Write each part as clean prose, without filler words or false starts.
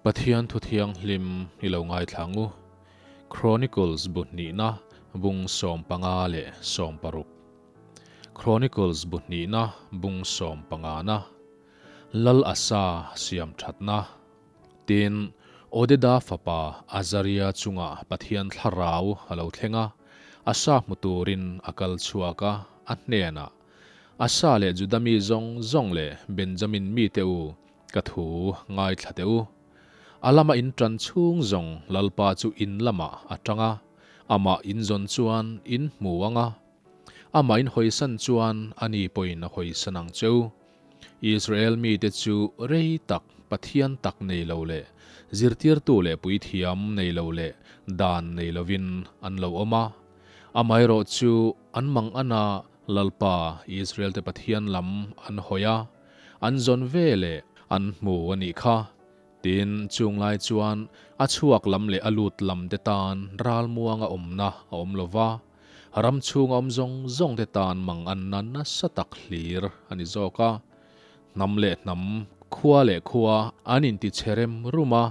Pathian thu thianghlim i lo ngaithla ang u. Chronicles bu hnihna bung 56. Chronicles bu hnihna bung 15 na Lal Asa siam thatna. Tin, Odeda fapa Azaria chungah Pathian thlarau a lo thleng a, Asa hmu turin a kal chhuak a, a hnenah, Asa leh Juda mi zawng zawng leh Benjamin mite u, Ka thu ngaithla teh u. A lama in tan chhung zawng Lalpa chu in lamah a tang a, amah in zawn chuan in hmu ang a. Amah in hawisan chuan ani pawhin a hawisan ang che u. Israel mite chu rei tak Pathian tak nei lo leh zirtirtu leh puithiam nei lo leh dan nei lovin an lo awm a. Amaherawh chu an mangan a, Lalpa Israel te Pathian lam an hawi a. An zawn ve leh an hmu a nih kha. Tin, chung lai chuan a chhuak lam leh a lut lam te tan ralmuanga awmna a awm lo va, ram chhunga awm zawng zawng te tan mang anna nasa tak hlir a ni zawk a. Hnam leh hnam, khua leh khua an inti che rem rum a,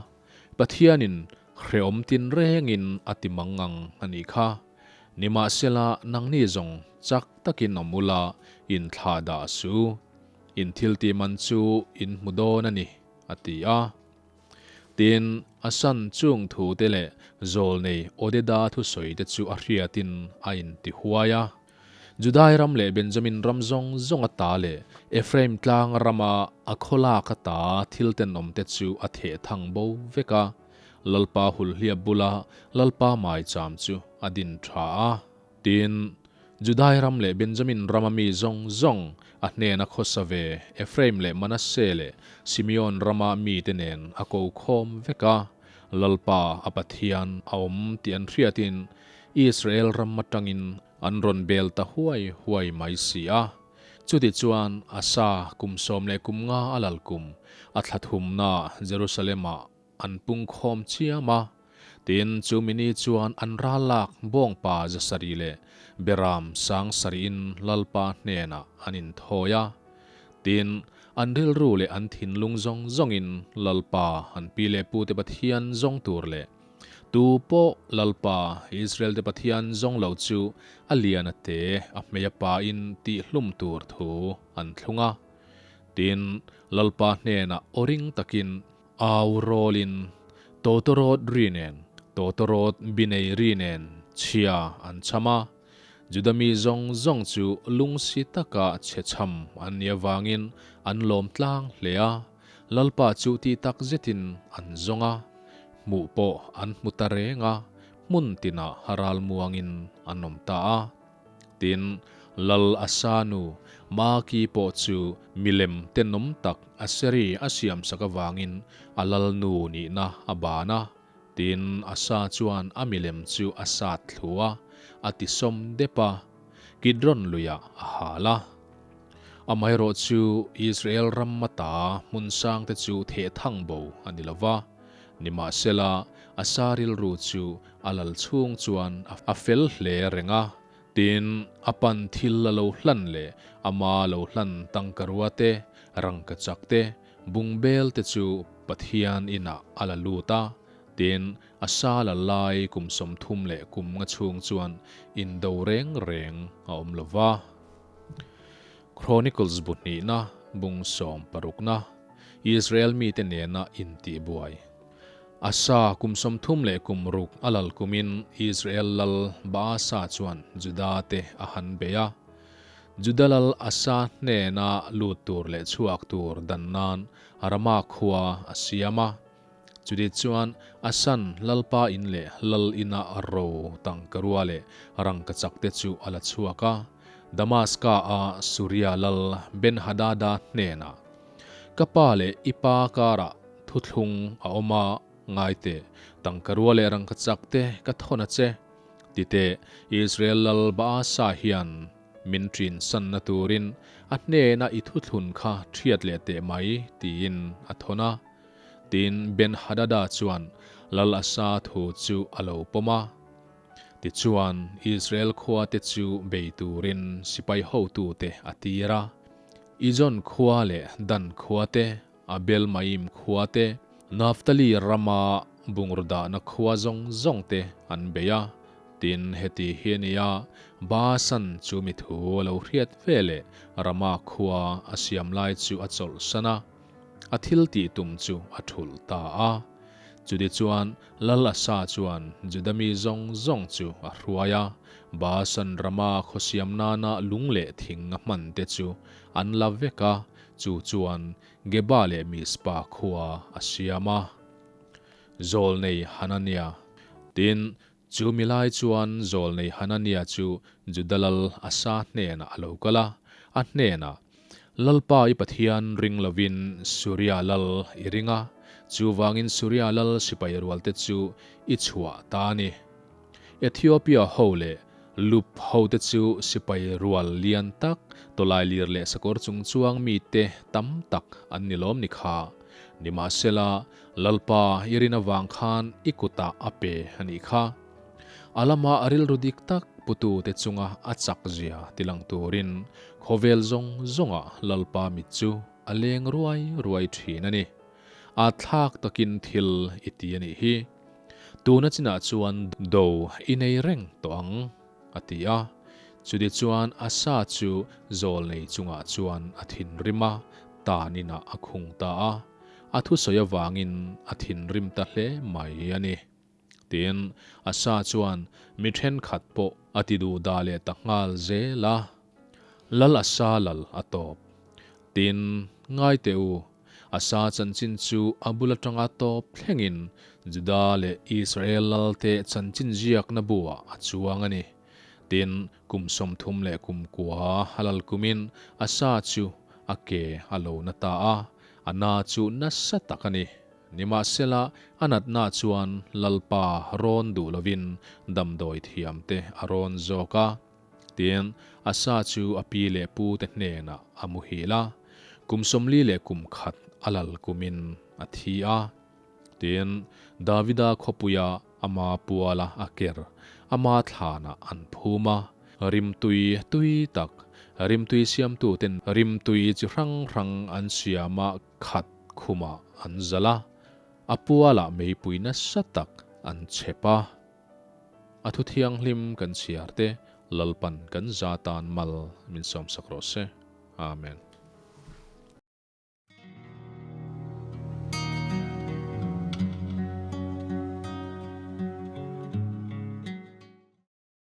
Pathianin hrehawm tinrengin a ti mang ang a nih kha. Nimahsela, nangni zawng chak takin awm ula, in thlah dah su. In thil tih man chu in hmu dawn a ni, a ti a. Tin, a san chung thute leh zawlnei Odeda thusawi te chu a hriatin a inti huai a. Judai ram leh Benjamin ram zawng zawng ata leh Ephraim tlang rama a khawlak ata thil tenawmte chu a theh thang bo vek a. Lalpa hulhliap bula Lalpa maicham chu a din tha a. Tin, Judai ram leh Benjamin rama mi zawng zawng, a hnena khawsa ve Ephraim leh Manasseh leh Simeon rama mite nen a ko khawm vek a. Lalpa a Pathian a awm tih an hriatin Israel ram atangin an rawn bel ta huai huai mai si a. Chutichuan, Asa kum 15 a lal kum, a thla thumna Jerusalem-ah an pung khawm chiam a. Tin, chu mini chuan an ral lak bawngpa 700 leh beram 7000-in Lalpa hnenah an inthawi a. Tin, an rilru leh an thinlung zawng zawngin Lalpa an pi leh pute Pathian zawng tur leh Tu pawh Lalpa, Israel-te Pathian zawng lo chu a lian a te, a hmei a pain tih hlum tur thu an thlung a. Tin, Lalpa hnenah aw ring takin au rawlin, Tawtawrawt ri nen, tawtawrawt binei ri nen chhia an cham a. Juda mi zawng zawng chu lungsi taka chhe cham an nih avangin an lawm tlang hle a. Lalpa chu ti tak zetin an zawng a, hmuh pawh an hmu ta reng a, hmun tinah ral muangin an awm ta a. Tin, Lal Asa nu Maki pawh chu milem tenawm tak Aseri a siamsak avangin a lal nu nihna a ban a. Tin, Asa chuan a milem chu a sat thlu a, a tisawm dep a, Kidron luiah a hal a. Amaherawh chu Israel ram ata hmun sangte chu theh thang bo a ni lo va, nimahsela Asa rilru chu a lal chhung chuan a fel hle reng a, tin, a pan thil a lo hlan leh ama lo hlan tangkarua te, rangkachak te, bungbel te chu Pathian inah a la lut a, tin, Asa la lai kum 35 chhung chuan indo reng reng a awm lo va. Chronicles bu hnihna bung 60na Israel mite nena intihbuai. Asa kum 36 a lal kumin Israel lal Baasa chuan Juda te a han bei a. Juda lal Asa hnena lut tur leh chhuak tur dan nan Rama khua a siam a. Chuti chuan Asan Lalpa in leh Lal ina ro tangkarua leh rangkachak te chu a la chhuak a, Damaska a Suria lal Ben-Hadada hnenah, Ka pa leh i pa karah thuthlung a awm a, ngai teh, tangkarua leh rangkachak te ka thawn a che, ti teh, Israel lal Baasa hian min ṭin sanna turin a hnena i thuthlun kha ṭhiat leh teh mai, tiin a thawn a. Tin, Ben-Hadada chuan Lal Asa thu chu a lo pawm a. Tichuan, Israel khuate chu bei turin sipai hotute a tir a. Ijon khua leh Dan khua te, Abel-Maim khua te, Naphtali rama bungraw dahna khua zawng zawng te an bei a, tin heti hi a ni a, Baasan chu mi thu a lo hriat ve leh Rama khua a siam lai chu a chawlhsan a, a thil tih tum chu a thulh ta a. Chutichuan Lal Asa chuan Juda mi zawng zawng chu a hruai a, Baasan rama khaw siam nana lung leh thing a hman te chu an la vek a, chu chuan Geba leh Mizpa khua a siam a. Zawlnei Hanania. Tin, chu mi lai chuan Zawlnei Hanania chu Juda lal Asa hnenah a lo kal a, a hnenah, Lalpa i Pathian ring lovin Suria lal i ring a, chuvangin Suria lal sipai rualte chu i chhuah ta a ni. Ethiopia ho leh Lup hote chu sipai rual lian tak, tawlailir leh sakawr chung chuang mite tam tak an ni lawm ni kha. Nimahsela, Lalpa i rin avang khan i kutah a pe a nih kha. A lama a rilru dik tak putute chunga a chak zia tilang turin khawvel zawng zawngah Lalpa mit chu a leng ruai ruai thin a ni. A thlak takin thil i ti a nih hi. Tuna chinah chuan do i nei reng tawh ang, a ti a. Chutichuan Asa chu zawlnei chungah chuan a thinrim a, tan inah a khung ta a. A thusawi avangin a thinrim ta hle mai a ni. Tin, Asa chuan mi thenkhat pawh a ti duh dah leh ta nghal zel a. Lal Asa lal a tawp. Tin, ngai teh u, Asa chanchin chu a bul atanga tawp thlengin Juda leh Israel lalte chanchin ziakna buah a chuang a ni. Tin, kum 30 leh kum kua a lal kumin Asa chu a ke a lo na ta a, a na chu nasa tak a ni. Nimahsela, a natna chuan Lalpa rawn duh lovin damdawi thiamte a rawn zawk a. Tin, Asa chu a pi leh pu te hnenah a muhil a, kum 40 leh kum khat a lal kumin a thi a. Tin, Davida khawpuia ama puala a ker, ama thlanah an phum a, rimtui tui tak, rimtui siamtuten rimtui chi hrang hrang an siama khat khumah an zalh a, a pualah meipui nasa tak an chhep a. A thu thianghlim kan chhiar te Lalpan kan za tan mal min sawmsak rawh se. Amen.